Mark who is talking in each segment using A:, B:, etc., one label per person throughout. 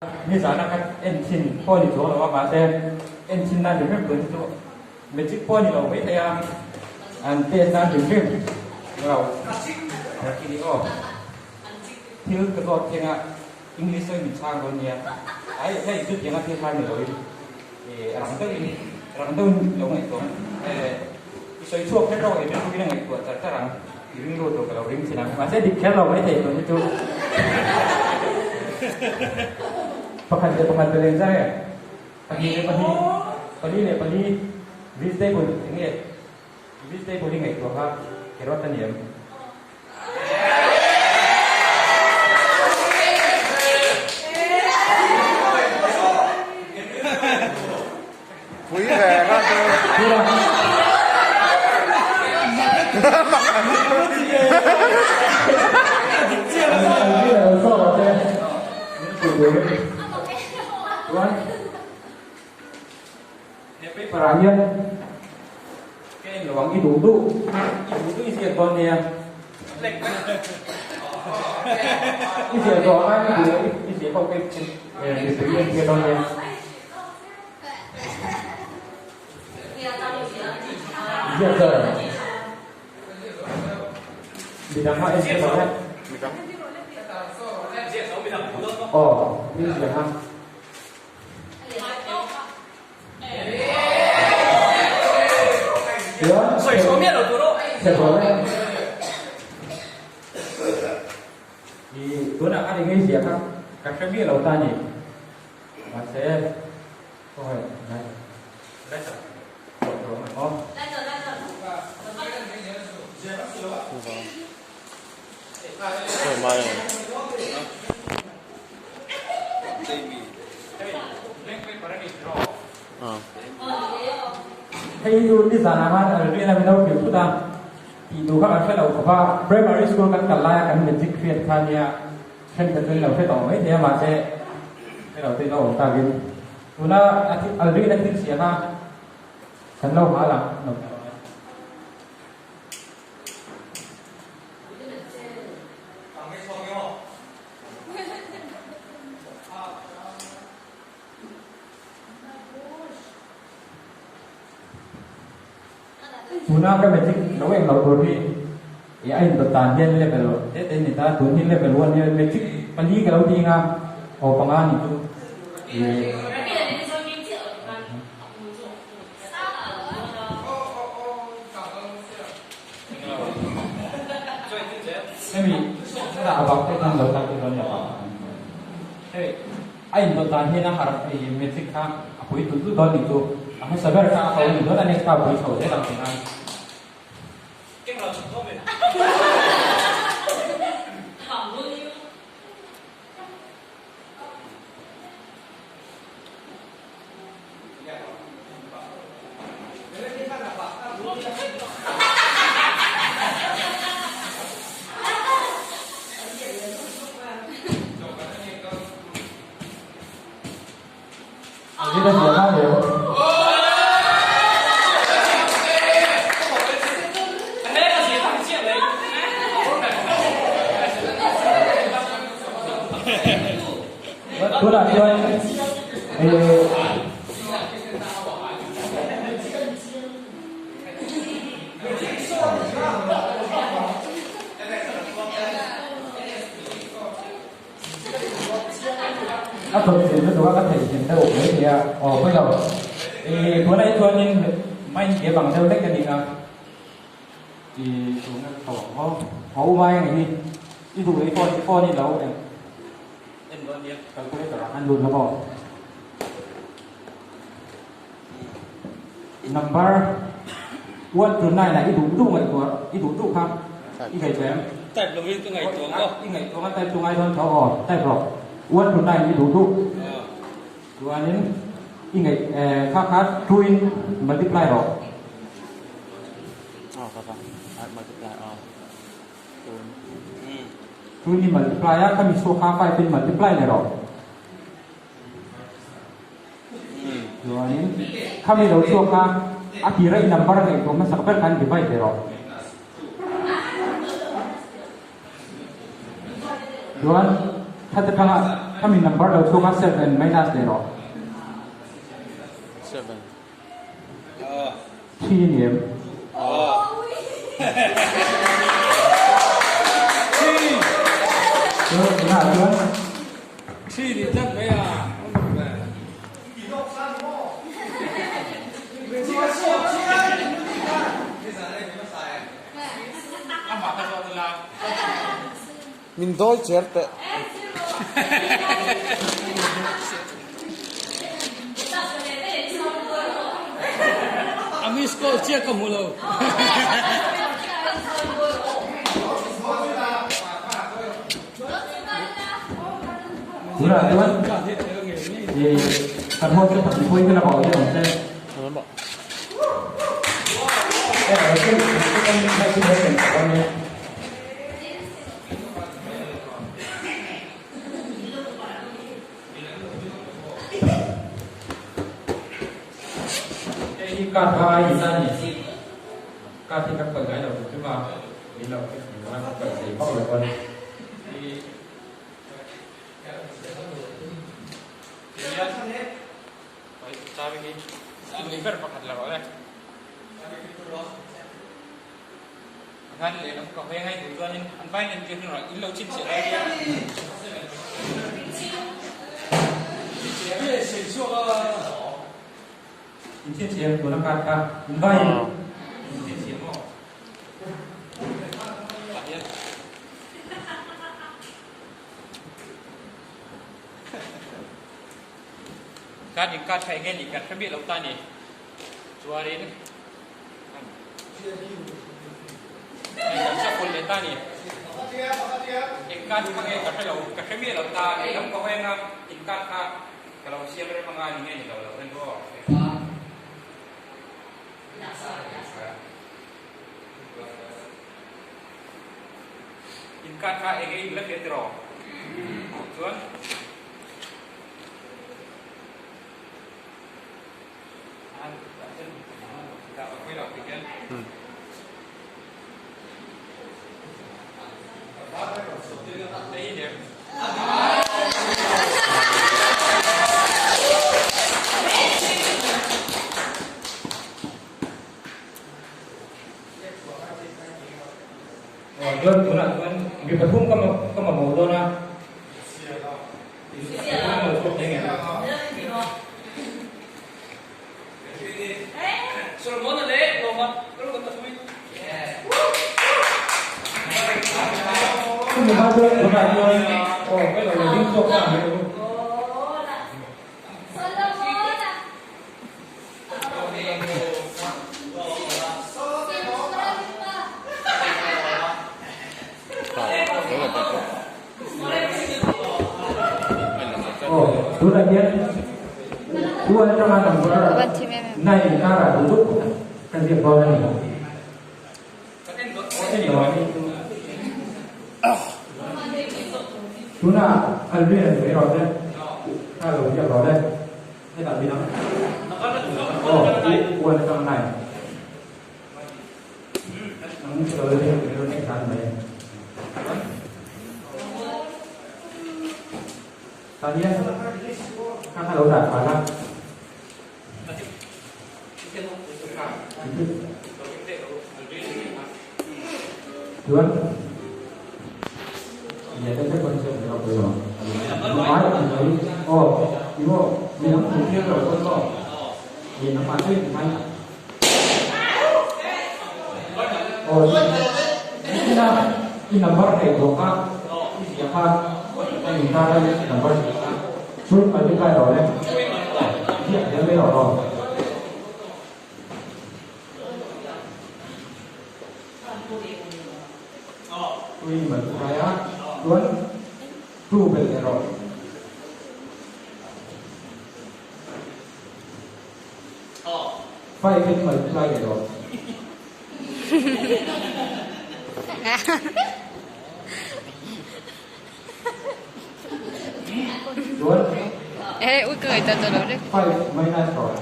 A: Nizana ka en chhin pawh a ni chuang lo a, mahse en chhin nan hrim hrim tun hi chu magic pawh a ni lo maithei a, an test nan hrim hrim lo khi ni aw. Thil ka zawt thleng a, English sawi min chhang dawn nia, ai hei chutiang a thil kha ni loin rang deuhin rang deuhin lo ngaihtuah ang i sawi chhuak kher lo em em in a ngaihtuah char char ang i ring lut lo ka lo ring chin ang mahse dik kher lo maithei tun hi chu pakhat leh pakhat beleng zar e pahnih leh pahnih pali leh pali vegetable enge vegetable i ngaihtuah kha carrot a ni em.
B: Pui ve kha chu.
A: He paper ah hian ka en lo ang i duh duh i duh duh i ziak dawn nia i ziah zawh ah khan i duh i ziah ho ka mipui en tir dawn nia. Ziak zawh em? Midang kha en tir dawn e. Aw mi ziah kha. Tunah khan eng zia kha ka hre miah lo ta a ni. Mahse khawngaih ngai aw. Hei hi chu nizanah khan Alvin-a min lo hrilh thut a, tih duh kha kan hre lo khawp a, primary school kan kal laia kan magic hriat kha nia thenkhat chuan in lo hre tawh mai thei a, mahse hre lo te in lo awm takin tuna Alvin-a thil chhia kha kan lo hal ang. Tuna ka magic lo eng lo tur hi i a indawt dan hian level te te ni ta tun hi level one hian magic pali ka lo ding a aw panga ni chu i Hemi hetah a bang te khan lo kal te dawn nia bang hei a indawt dan hian a harh hei magic kha a pui tut tut dawn nih chu a hmasa ber kha a ko ni dawn a next kha a pui chho zel ang tih nan. Tunah chuan A thawk zir lutuk a ka theih hlim deuh mai thei a, aw pawi lo. Ih tunah hi chuanin mind ke bang deuh hlek a ning a, ih tuna ka tawng maw, aw u mai ang hi i duh i phone i phone i lo en en dawn nia calculator ah khan lut la maw. Number one to nine ah i duh duh ngaihtuah i duh duh kha i ngaihtuah em?
C: Type lovin ka ngaihtuah ang aw.
A: I ngaihtuah ang a type chu ngai dawn tho aw type rawh one to nine i duh duh chuanin i ngaih kha kha two in multiply rawh.
D: Aw kha kha multiply aw two in.
A: Two in i multiply a khami chhuak kha five in multiply leh rawh. Chuanin khami lo chhuak kha a tira i number a ngaihtuah hmasak ber khan divide ve rawh. Chuan thate thanga. Khami number lo chhunga seven minus leh rawh. Three a ni em? Chuan tunah chuan.
C: Three ni tlat mai a.
B: Min dawi cher teh.
C: A miss call chiah ka hmu lo.
A: Tunah chuan kan ho chu pahnih pawhin ka la bauh daih ang che. Hei hi card kha a in a ni. Card hi ka kawih ngai lo hrim hrim a, min lo hre thei lo a, ka kawih thei vak lo a ni. In chhinchhiah tuna card kha in vai in chhinchhiah maw?
D: Kan inkar kha enge nih kan hre miah lo ta ni. Chuanin kan shuffle leh ta ni. Inkar kha nge ka hre lo, ka hre miah lo ta. Lehlam ka hawi anga inkar kha ka lo siam rem anga ni nge ni lo lo en rawh. Inkar kha enge in la hria tiraw? Chuan.
A: Chuan tunah chuan mi pathum ka mamawh dawn a. Aw, tunah hian tu atanga number nine inkara duh duh kan ziak dawn a ni. Tunah Alvin a ni mai rawh se, kha lo ziak rawh le, hetah min ang. Aw, one atanga nine. Aw nichina i number nei tawh kha i ziah kha a inkar a number ziah kha chu multiply rawh le ziah tel mai rawh aw. Tui multiply a chuan two belh leh rawh. Five in multiply leh rawh. Chuan five minus rawh.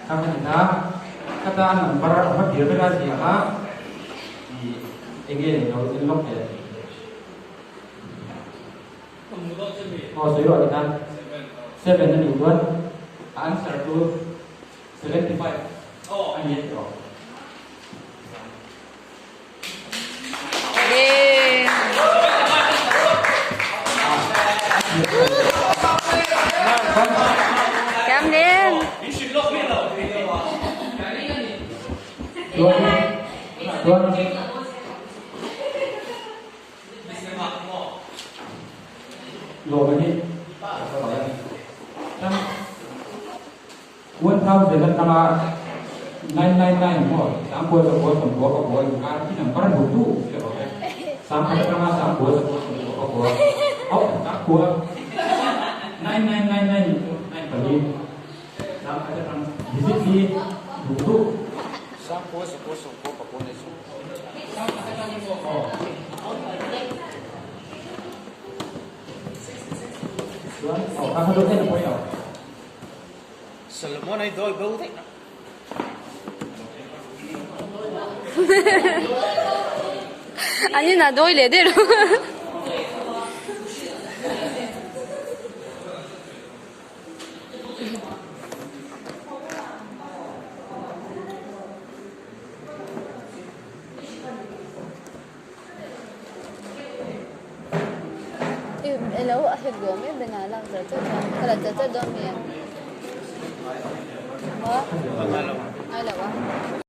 A: Khang a ni na. Khata number a hma tir vek a ziah a. Enge lo en lawk teh. Aw sawi rawh tikhan 7 a nih chuan a answer chu 75 a ni a ti rawh. 1000 atanga 999 maw 9 9 9 inkar khi number duh duh si lo e. 1000 atanga 9 9 9 oh 9 9999 chu 9 pali 1000 atang digit hi duh duh.
B: 9 9 9 ni chu.
A: Chuan oh kha kha chu en a pawi lo.
B: Solomon ai dawi bo daih a.
E: An inah dawi leh daih lo. Elo a hek duam em bena lak zar char chuan ka la char char dawn mi a. Maw?
B: Ngai lo.
E: Ngai lo a.